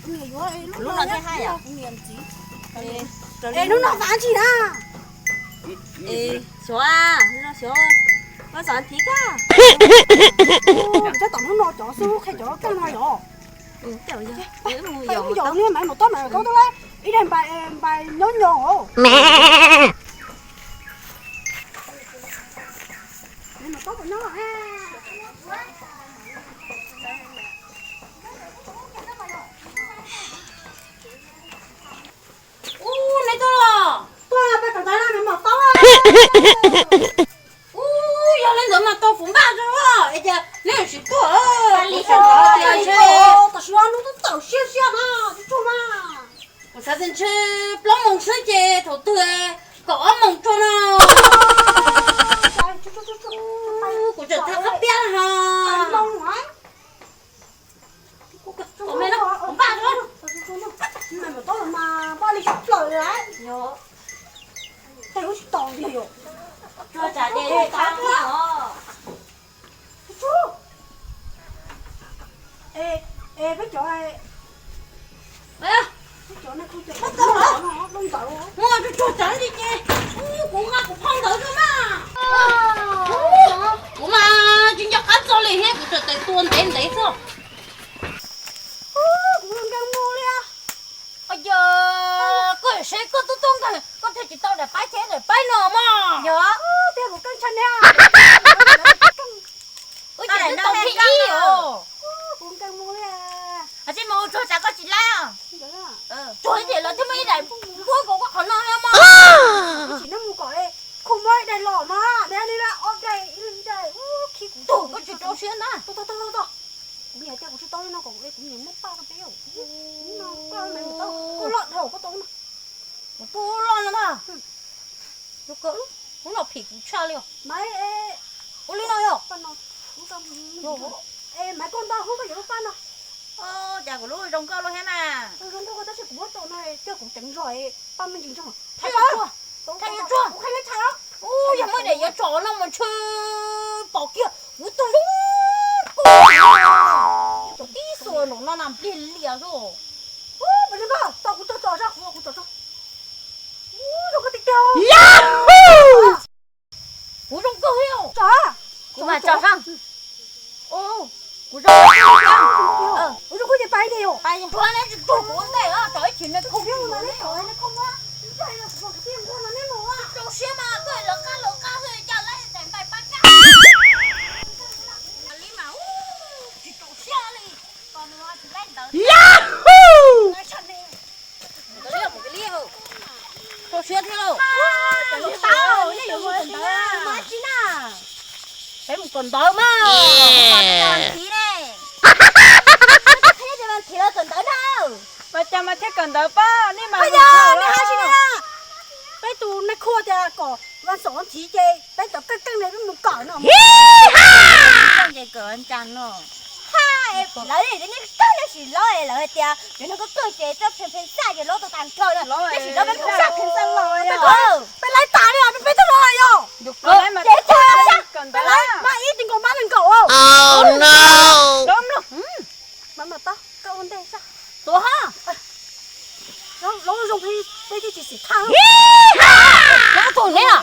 Lub no thiaj hais yom. Es lub no vas ntsis na. Xyov, lub no xyov, vas xav thiv koj. Tab tom hnub no cov xub qhia cov kawg no yom. Yog, yog, yog, mas mus tob mas koj tuaj ib daim npais nyob nyob. Ub, neb tuaj los? Tuaj peb tom ntawd no nws mam tau. Ub, yog li ntawd mas tau kuv npaj rau es cas neb yuav tsis tuaj? Tam sim no hnub twb tawm siab siab na, tsuj tsuj na. Kuv xav tias ntshe plaub moos xwb ces thaum twg kaum ob moos tso no. Kuv tseem thab qab piab ho. Muaj tsuag tsuag tsav li ces kuv nqa kuv phau ntawv rau na. Kuv mas tsis nco qab txog li thiab, kuv tseem tes tua ntev ntev xwb. Kuv nkeeg mus li. Yog koj seb koj tub tub nkeeg koj thiaj tsis tau daim paib thiab daim paib no mog. Yog, tiag kuv keej tshaj ne. Wb tseem twb tau thib ib os. Kuv nkeeg mus li. Hais tsis mas ua tsuag tsam koj tsis laib os. Tsuag ces lawv thiaj muaj ib daim npuab nkaus koj qhov no no mog. Tsis neb mus kom khu muab ib daim los mas neb li ob daim ib leeg ib daim. Khib kuv tug koj tsis rau siab ntag. Kuv niam tias kuv tsis tau no kom kuv niam muab paj rau peb. Koj loj dhau koj tau no. Kuv tub loj no ntag. Ub, lub no phim kuv tshaj li os. Ua li no yog. Maiv, koj ntau hub koj yuav lub paj no. Cas kuv lub zoo nkauj luaj thiab na. Zoo nkauj tab sis kuv muab tau no coj kuv ceev zog paj me ntsis ntsoog. Thaij yuav tsuag. Ub, yog muaj daim yuav tsom no mas ntshe pom kiag kuv tug zoo nkauj. Tib xuas nraum no na pliag lias xwb. Ub, tau kuv tso tso sab qhuav kuv tso tso. Ub, zoo nkauj tiag tiag. Kuv zoo nkauj thiab. Tso. Kuv mam tso sab. Kuv zoo nkauj thiab. Kuv zoo nkauj ces pais tiag yom. Pais, tsuag neb tsis tsuag kuv ua ntej los tso ib chim neb khoom. Rau siab mas koj lawv qab lawv qab xwb cas laib daim npais pab kab. Li mas tsis rau siab li. Yahoo! Rau siab thiab lauj. Peb mus kawm ntawv mas. Thiv ne. Mas cas mas thiaj kawm ntawv pab nej mas. Peb tus nais khu tias kom vas xaum thiv ces peb cov keej keej ne peb mus kawm no. Ces kawm cas no. Lawv nej keej nej sim lov es lawv hais tias yuav nrog koj keej ces txoj pheej pheej xaj ces lov tau tag nrho na. Nej sim lov peb pheej xaj pheej xaj los. Peb laib tas li os, peb peb txoj lov yog. Ces peb laib mas ib tug nkaus mab nees nkaum. Mas mas tab koj ua ntej sab. Tuav ha. Lov zoo peb thiaj tsis xim thaj. Lov tug neb os.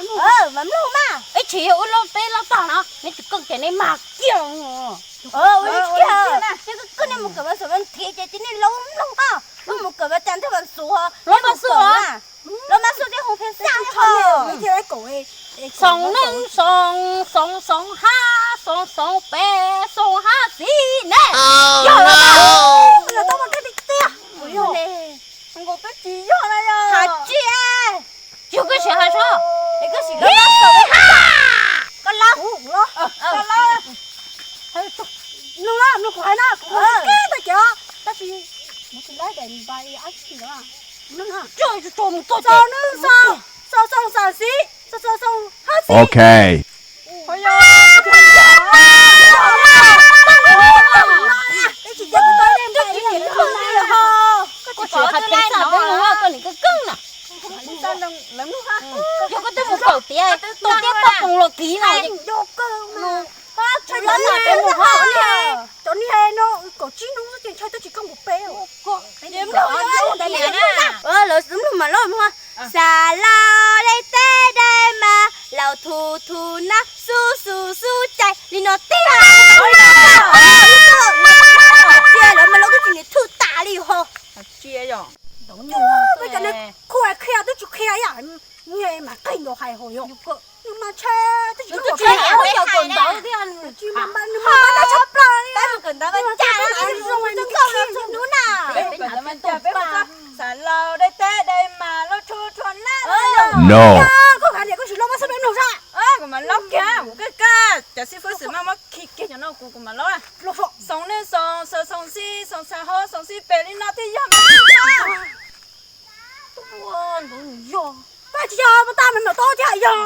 Mas mloog mas ib tsis yog ua lov peb lov tag no neb tsis keej ces neb mag kiag. Ua li kiag, neb kawg nej mus kawm vas xaum vas thiv ces cia nej lov mloog tau. Lov mus kawm vas cas nrog vas xaum, lov mas xaum, lov mas xaum thiaj hu pheej xaj ho. Xoom neej, xoom xoom, xoom hab, xoom xoom peb, xoom hab xis ne. Yog lawm, lawv tau mas kawg tiag tiag. Nkaus twb tsis yog na yog. Has tsis, yog koj sim hais tso, es koj sim lov, koj lov, koj lov. Mloog na, mloog kuv hais na, kuv hais kiag tag kev tab sis kuv tsis laib daim npais ab tsi ntawd. Mloog na, xoom neej xoom, xoom xoom xam xis, xoom xoom xoom hab xis. Ok. Koj tsis hais pheej xaj peb mloog koj nim keej keej na. Yog koj twb mus kawm tiav, tau tiab tau poom los kiv no. Cov niag no kaum tsib hnub xwb ces ntshai twb tsis koob kuv peb. Lawv mloog mas loj mloog. Xav laus dai teb dai mas laus thu thu na xub xus xub cai li no tiag. Tsis lawv mas loj twb tsis nws thu tas li ho. Peb cov niag khu qhia twb tsis qhia ib yam, niag mas qig nkaus hais hauv yog. Nws mas ntshe twb tsis qhia, nws mas nws mas npab tag tshaj plaws li. Peb mus kawm ntawv mas cas zoo li hnub na. Peb mus kawm ntawv mas cas peb mus txog xav laus dai teb dai mas laus thu thu na. Koj hais tias koj tsis laus mas xwb peb mloog saib. Kuv mas laus kiag, kuv kaj kaj cov xib fwb xwm maj muab khi kiag cov no kuv kuv mas laus. Xoom nej xoom, xoom xoom xib, xoom xoom hauv, xoom xib pem li no thiaj yog mas. Yog, koj tsis yog mas tag mas mam tau thiaj hais yog.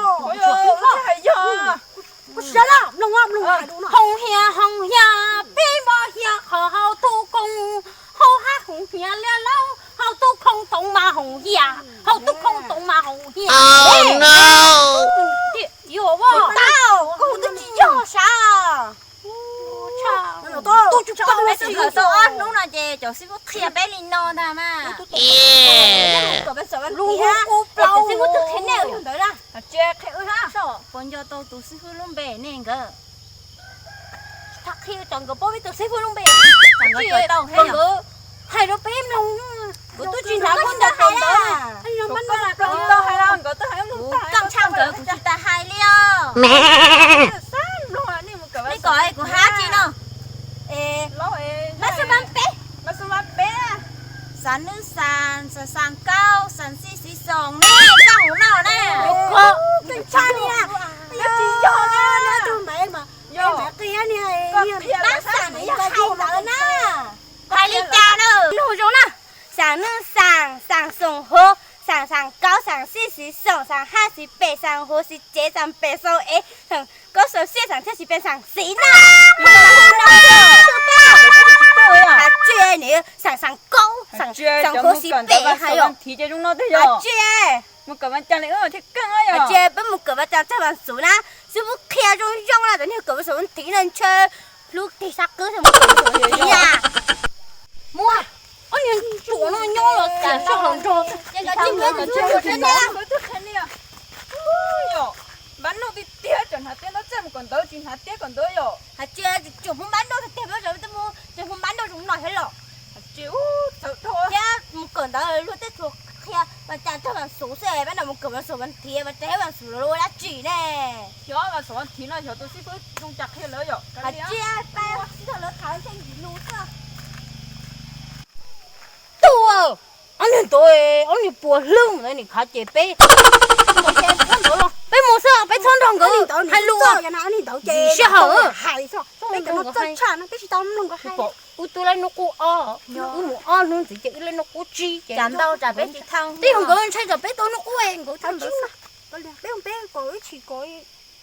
Yog, kuv tsis yog lawm, mloog mloog hais rau no. Hoos hias hoos hias, peb mos hias qhov hauv tub koog, hauv hab hoos hias liab laub, hauv tub koog toov mas hoos hias, hauv tub koog toov mas hoos hias. Yuav ua tau, kuv twb tsis yog sav. Tus tsis tau, peb tsis kawm tau ob hnub no ces cov xib fwb qhia peb li no ntag mas. Lub hub kub plaub, cov xib fwb twb qhia nej ntawd na. Tsis qhia wb na, puas nco tau tus xib fwb lub npe nej nkawd? Tsis qhia, tsam nkawd paub peb tus xib fwb lub npe. Nkawd hais rau peb mloog, nkawd twb tsis hnav koj ntawd hais na. Nkawd twb hais lawm, nkawd twb hais mloog tag, nkawd kuv tsis tas hais li os. Nej kom kuv hab tsi no. Mab xub mab peb, mab xub mab peb, xas nwb xas, xas xas kaub, xas xij xiv xoos ne, txaj hauv no na. Tseem tshaj li na. Yog tsis yog na, tus npe mas yog qhia ni, pab xas nws yog hais ntawd na. Hais li cas na? Nug zoo na. Xas nwb xas, xas xoos huv, xas xas kaub, xas xij xiv xoos, xas hab xiv pem, xas huv xiv cev, xas pem xoos ev, xas kaub xoos xij, xas thiab xiv pes xas xiv na. Has tsi nws xas xas kaub, xas huv xiv pem hais yom. Has tsi, has tsi peb mus kawm vas cas txog vas xuv na, xib fwb qhia zoo zoo na, cov niag kawm vas xuv vas thiv na ntshe hlub tig sab qwb thiab mus kawm vas xuv vas thiv na. Muaj ob niag ruam no nyob los kam sab hauv nrog. Npab noj tiag tiag, tseem hnav tiab ntawd txaj mus kawm ntawv tsis hnav tiab kawm ntawv yom. Has tsi tseem hu npab noj tiag tiag, peb tseem hu npab noj zoo no thiab los. Has tsi, txawm dhau thiab mus kawm ntawv luag tej txhua qhia vas cas txog vas xuv xwb, peb no mus kawm vas xuv vas thiv, vas cas thiab vas xuv los ua dab tsi ne? Xyov vas xuv vas thiv no xyov tus xib fwb zoo cas qhia lawv yom. Has tsi peb xib fwb lawv qhia ntshe ntsis lus xwb. Tuaj, ob niag ntawd, ob niag puas hlwb ntawd nim khav ces peb mus xwb, peb txhob nrog nkawd hais lus. Sij hawm peb tsis tau mloog nkawd hais. Wb twb laib hnub qub ob, wb mus ob hnub ntxiv ces wb laib hnub qub tsib ces ntau tsam peb tsis thee. Tej zaum nkawd ntshai tsam peb tau hnub qub nkawd thee tsib. Peb peb kom wb tsis kom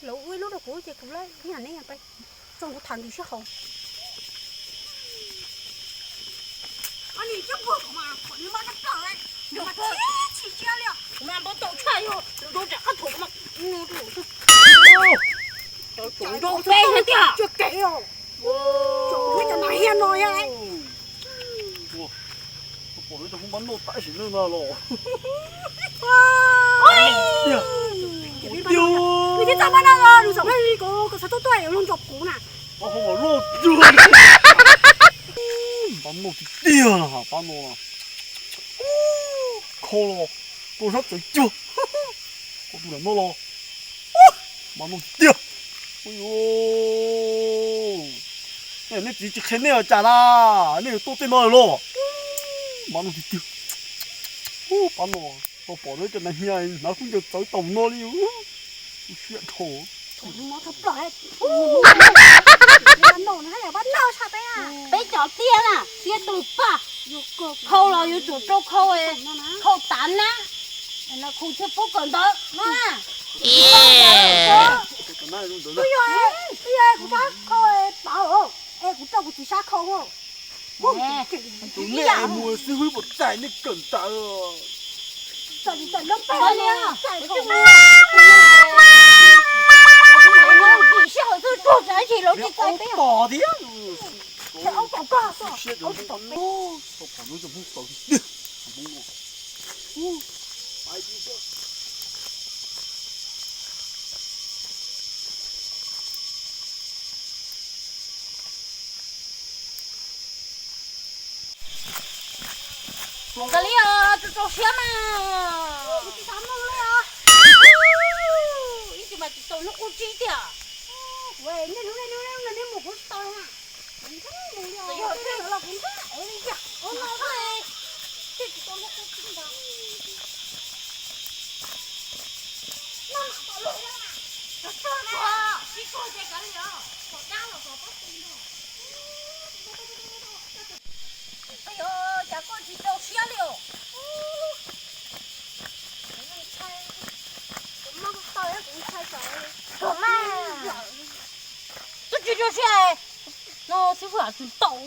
lawv ua ib lub rau kuv ces kuv laib ib yam ne. Txog kuv tham ntsis sib haum. Kuv mas npau taus tshaj yog nrau tsam qab thaum mas. Tau tau nrau peb thiab tiag. Tsuas kev os. Tsuas kuv thiab cov nas hias no yog. Pom lawv cov hmoob npab noj tab sis lawm no los. Nws thiaj txaj npab noj los nws xam peb li ko, koj xav tuaj tuaj yuav luag nrog kuv na. Pab hmoob mas loj tiag. Pab noj tiag tiag na, pab no na. Khau los, koj sab txawv cuag. Koj tus lam noj los. Pab noj tiag tiag. Ui, nej txiv tsis qhia nej ua cas na, nej yuav tuaj tej no los. Pab noj tiag tiag. Pab no, tau pom lawv cov nas hias hnav kub ncaws txawv taus no li. Siab dhau. Peb cov tiag na, siab tug paj. Khau los yuav tsum rau khau, khau tav na. Khu thiaj pub kawm ntawv no na. Twb yog, twb yog kuv sab khau pab, es kuv rau kuv txiv sab khau. Tus nej mus xib hwb puas txais nej kawm ntawv. Sij hawm twb tuag, tsis lov Pom thiab. Siab rau Hmoob, tau pom lub zoo Hmoob tau tiag. Hmoob no. Hmoov kawg li os, tsaus tsaus siab mas. Ib tsis mas tsis tau hnub qub tsib tiag. Cas koj tsis rau siab li os? Twb tsis rau siab no xwb, tsis tau.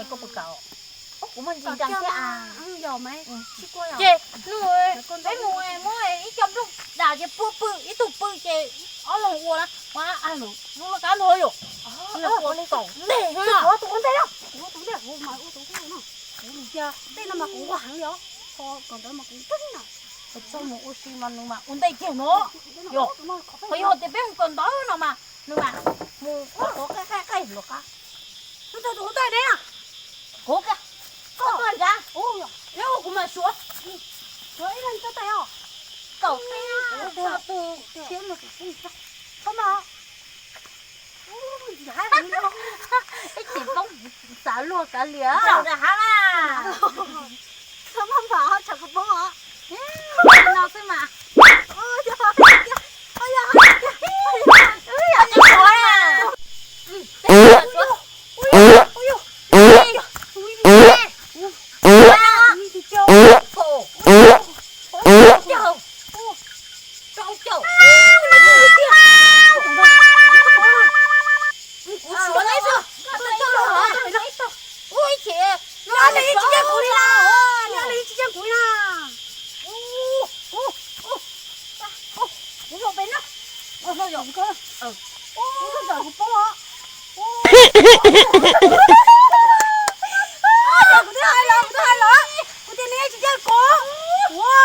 Koj puas kam? Kuv muaj ntsis nra thiab. Ces nug, peb mus muab ib co nplooj dam ces pua pw, ib tug pw ces ob leeg ua na, ua lub laj kab no yom. Ua kaum ntej no. Tej no mas kuv ua heev li os, ho kom ntawd mas kuv txhob mus ua si mas nws mas ua ntej kiag no. Yog, ho yog tias peb mus kawm ntawv no mas nws mas mus qhov qhov qaij qaij qaij luag qab. Tus hu ntej ne, koj tuaj nrad, kuv mam suav, suav ib leeg coj tais os. Kaum, tus tus thiab no, txhob mas. Ib chim poob xav luag kav liam rau nram hav na. Txhob mas, tsam kuv poob os. No xwb mas. Yog, yog, yog, yog, yog, yog, yog, yog, yog, yog, Ua li tsis yeej kuv li na. Ua li tsis yeej kuv li na. Kuv los pem no. Kuv los pem no. Kuv twb hais los, kuv twb hais los. Kuv tias neb tsis yeej kuv. Ua,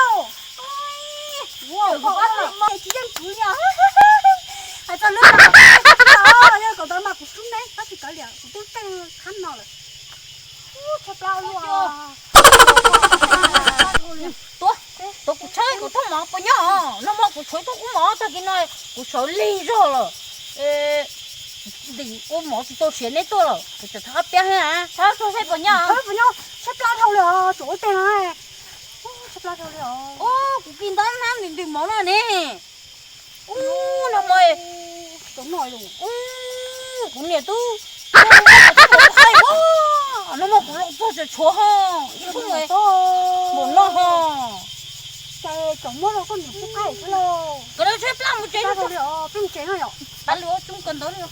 ua, tsis yeej kuv li os. Hais txog lub, yog kom tau mas kuv sub neb tab sis kav liam kuv twb teej khab no lawm. Tuav, tuav kuv tshawb kuv thooj mov puas nyob? No mas kuv tshuav ib tug kub mov tag kis no kuv sawv lig zog lawm. Ntim ua mov tsis tau siav neb tuaj lawm, kuv tseem thov qab piab thiab na. Tshawb tshawb saib puas nyob, tshawb puas nyob, tshaib plab dhau li os, tsuav ua teg no. Tshaib plab dhau li os. Ub, kuv kis ntawv hnab ntim ntim mov no ne. Ub, no mas, ub, kuv niam twb, no mas kuv los txog tsam tshuav ho ib tug npaum no ho. Cas tseem muab rau koj niam pub qaib thiab lauj. Kawm ntawv tshaib plab mus tsev, peb mus tsev no yom. Peb ua txob kawm ntawv no.